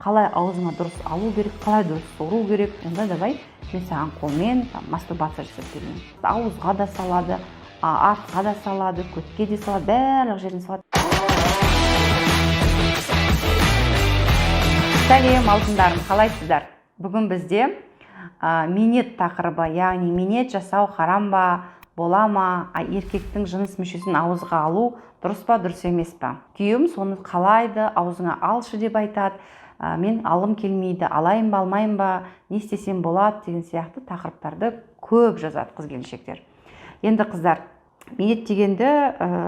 Қалай аузыңа дұрыс алу керек, қалай дұрыс сору керек? Онда давай мен саған қолмен там мастурбация жасап берейін. Ауызға да салады, артқа да салады, көтке де салады, барлық жеріне салады. Сәлем, алтындарым, қалайсыздар? Бүгін бізде минет тақырыбы, яғни минет жасау харам ба, бола ма, еркектің жыныс мүшесін ауызға алу дұрыс па, дұрыс емес па? Күйеуім соны қалайды, аузыңа алшы деп айтады, мен алғым келмейді, алайын ба, алмайын ба, не істесем болады деген сияқты тақырыптарды көп жазады қыз келіншектер. Енді, қыздар, минет дегенді,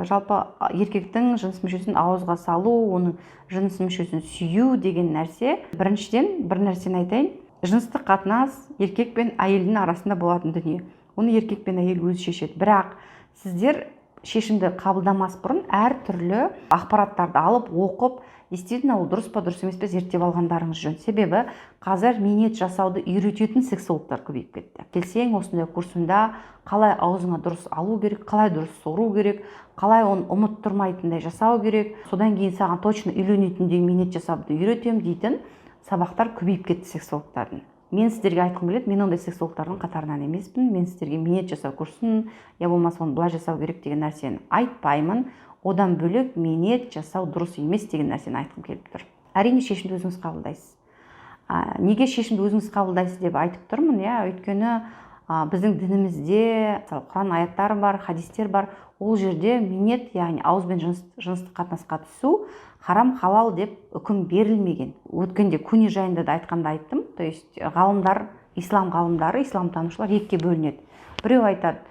жалпы еркектің жыныс мүшесін ауызға салу, оның жыныс мүшесін сүю деген нәрсе. Біріншіден, бір нәрсені айтайын: жыныстық қатынас еркек пен әйелдің арасында болатын дүние, оны еркек пен әйел өзі шешеді. Бірақ сіздер шешімді қабылдамас бұрын әртүрлі ақпараттарды алып, оқып, действительно ол дұрыс па, дұрыс емес пе, зерттеп алғандарыңыз жөн. Себебі қазір минет жасауды үйрететін сексологтар көбейіп кетті. Келсең, осындай курсымда қалай аузыңа дұрыс алу керек, қалай дұрыс сору керек, қалай оны ұмыттырмайтындай жасау керек, содан кейін саған точно үйленетіндей минет жасауды үйретемін дейтін сабақтар көбейіп кетті сексологтардың. Мен сіздерге айтқым келеді: мен ондай сексологтардың қатарынан емеспін. Мен сіздерге минет жасау курсын я болмаса оны былай жасау керек деген нәрсені айтпаймын. Одан бөлек, минет жасау дұрыс емес деген нәрсені айтқым келіп тұр. Әрине, шешімді өзіңіз қабылдайсыз. Неге шешімді өзіңіз қабылдайсыз деп айтып тұрмын, иә? Өйткені біздің дінімізде, мысалы, Құран аяттары бар, хадистер бар. Ол жерде минет, яғни ауызбен жыныстық қатынасқа түсу харам, халал деп үкім берілмеген. Өткенде көне жайында да айтқанда айттым, то есть ғалымдар, ислам ғалымдары, исламтанушылар екіге бөлінеді. Біреу айтады: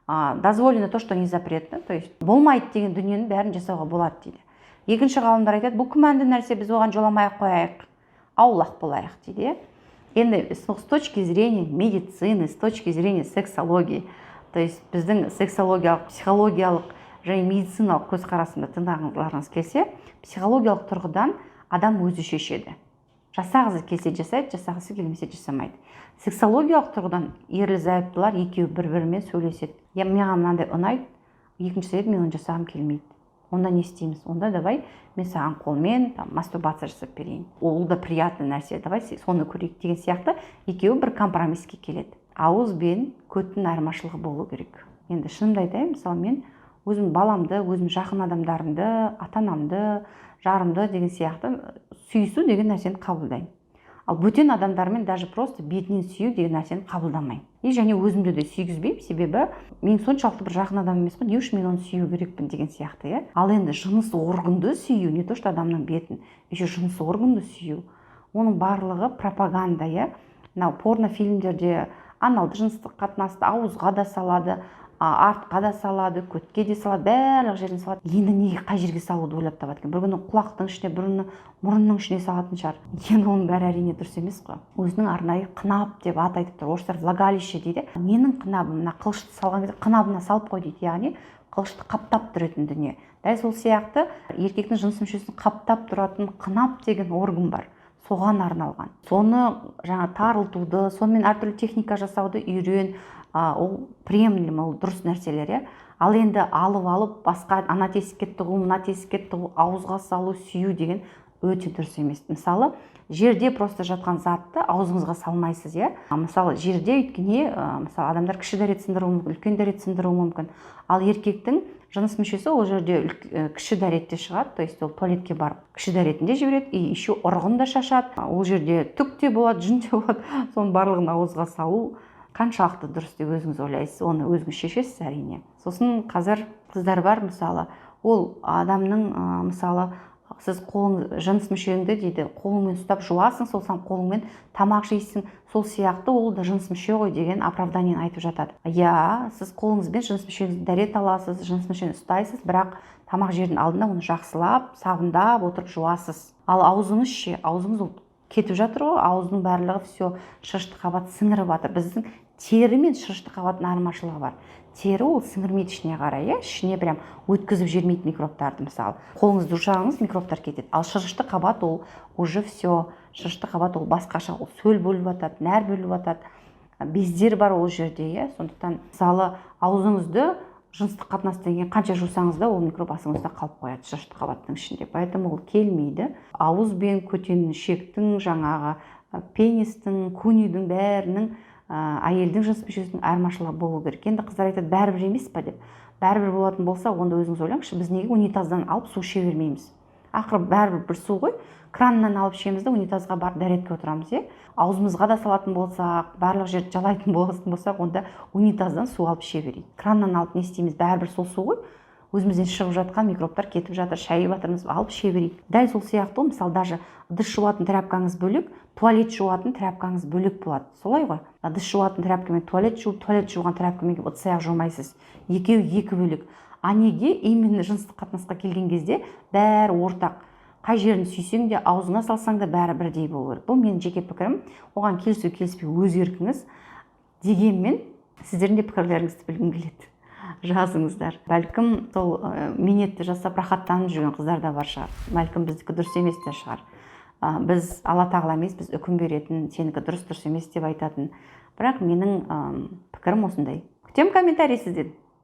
дозволено то, что не запретно, то есть болмайды деген дүниенің бәрін жасауға болады дейді. Екінші ғалымдар айтады: бұл күмәнді нәрсе, біз оған жоламай ақ қояйық, аулақ болайық дейді, иә. Енді с точки зрения медицины, с точки зрения сексологии, то есть біздің сексологиялық, психологиялық және медициналық көзқарасымды тыңдағыларыңыз келсе, психологиялық тұрғыдан адам өзі шешеді: жасағысы келсе жасайды, жасағысы келмесе жасамайды. Сексологиялық тұрғыдан ерлі зайыптылар екеуі бір бірімен сөйлеседі: иә, маған мынандай ұнайды. Екіншісі айтады: мен оны жасағым келмейді. Онда не істейміз? Онда давай мен саған қолмен там мастурбация жасап берейін, ол да приятный нәрсе, давай соны көрейік деген сияқты екеуі бір компромисске келеді. Ауыз бен көттің айырмашылығы болу керек. Енді шынымды айтайын, мысалы, мен өзім баламды, өзім жақын адамдарымды, ата анамды, жарымды деген сияқты сүйісу деген нәрсені қабылдаймын. Ал бөтен адамдармен даже просто бетінен сүю деген нәрсені қабылдамаймын и және өзімді де сүйгізбеймін. Себебі мен соншалықты бір жақын адам емес қой, не үшін мен оны сүю керекпін деген сияқты, иә. Ал енді жыныс органды сүю, не то что адамның бетін, еще жыныс органды сүю, оның барлығы пропаганда, иә. Мынау порнофильмдерде аналды жыныстық қатынасты ауызға да салады, артқа да салады, көтке де салады, барлық жеріне салады. Енді неге, қай жерге салуды ойлап табады екен? Бір күні құлақтың ішіне, бір күні мұрынның ішіне салатын шығар. Енді оның бәрі, әрине, дұрыс емес қой. Өзінің арнайы қынап деп ат айтып тұр, орыстар влагалище дейді. Ненің қынабы? Мына қылышты салған кезде қынабына салып қой дейді, яғни қылышты қаптап тұратын дүние. Дәл сол сияқты еркектің жыныс мүшесін қаптап тұратын қынап деген орган бар, соған арналған. Соны жаңа тарылтуды, сонымен әртүрлі техника жасауды үйрен, ол приемлемо, ол дұрыс нәрселер, иә. Ал енді алып басқа ана тесікке тығу, мына тесікке тығу, ауызға салу, сүю деген өте дұрыс емес. Мысалы, жерде просто жатқан затты аузыңызға салмайсыз, иә. Мысалы, жерде, өйткені мысалы, адамдар кіші дәрет сындыруы мүмкін, үлкен дәрет сындыруы мүмкін. Ал еркектің жыныс мүшесі ол жерде кіші дәретте шығады, то есть ол туалетке барып кіші дәретін де жібереді и еще ұрығын да шашады. Ол жерде түк те болады, жүн де болады. Соның барлығын ауызға салу қаншалықты дұрыс деп өзіңіз ойлайсыз, оны өзіңіз шешесіз, әрине. Сосын қазір қыздар бар, мысалы, ол адамның мысалы, сіз қолың, жыныс мүшеңді дейді, қолыңмен ұстап жуасың, сол сен қолыңмен тамақ жейсің, сол сияқты ол да жыныс мүше ғой деген оправданиені айтып жатады. Иә, сіз қолыңызбен жыныс мүшеңізді дәрет аласыз, жыныс мүшені ұстайсыз, бірақ тамақ жердің алдында оны жақсылап сабындап отырып жуасыз. Ал аузыңыз ше? Аузыңыз ол кетіп жатыр ғой, ауыздың барлығы все шырышты қабат сіңіріп жатыр. Біздің тері мен шырышты қабаттың айырмашылығы бар: тері ол сіңірмейді ішіне қарай, иә, ішіне прям өткізіп жібермейді микробтарды. Мысалы, қолыңызды жусаңыз, микробтар кетеді. Ал шырышты қабат ол уже все, шырышты қабат ол басқаша, ол сөл бөліп жатады, нәр бөліп жатады, бездер бар ол жерде, иә. Сондықтан, мысалы, аузыңызды Жыныстық қатынастан кейін қанша жусаңыз да, ол микроб асыңызда қалып қояды, шашты қабаттың ішінде. Поэтому ол келмейді. Ауыз бен көтеннің, ішектің, жаңағы пенистің, кунидің бәрінің, әйелдің жыныс мүшесінің айырмашылығы болу керек. Енді қыздар айтады, бәрібір емес па деп. Бәрібір болатын болса, онда өзіңіз ойлаңызшы, біз неге унитаздан алып су іше бермейміз? Ақыры бәрібір бір су ғой. Краннан алып ішеміз да, унитазға барып дәретке отырамыз, иә. Аузымызға да салатын болсақ, барлық жерді жалайтын болатын болсақ, онда унитаздан су алып іше берейік. Краннан алып не істейміз? Бәрібір сол су ғой. Өзімізден шығып жатқан микробтар кетіп жатыр, шайып жатырмыз, алып іше берейік. Дәл сол сияқты ғой. Мысалы, даже ыдыс жуатын тряпкаңыз бөлек, туалет жуатын тряпкаңыз бөлек болады, солай ғой. Ыдыс жуатын тряпкамен туалет жуып, туалет жуған тряпкамен келіп ыдыс аяқ жумайсыз. Екеуі екі бөлек. А неге именно жыныстық қатынасқа келген кезде бәрі ортақ? Қай жерін сүйсең де, аузыңа салсаң да, бәрі бірдей болу керек. Бұл менің жеке пікірім, оған келісу, келіспеу өз еркіңіз. Дегенмен сіздердің де пікірлеріңізді білгім келеді, жазыңыздар. Бәлкім, сол минетті жасап, рахаттанып жүрген қыздар да бар шығар. Бәлкім, біздікі дұрыс емес те шығар. Біз Алла Тағала емес, біз үкім беретін, сенікі дұрыс, дұрыс емес деп айтатын. Бірақ менің пікірім осындай. Күтемін комментарий сізден.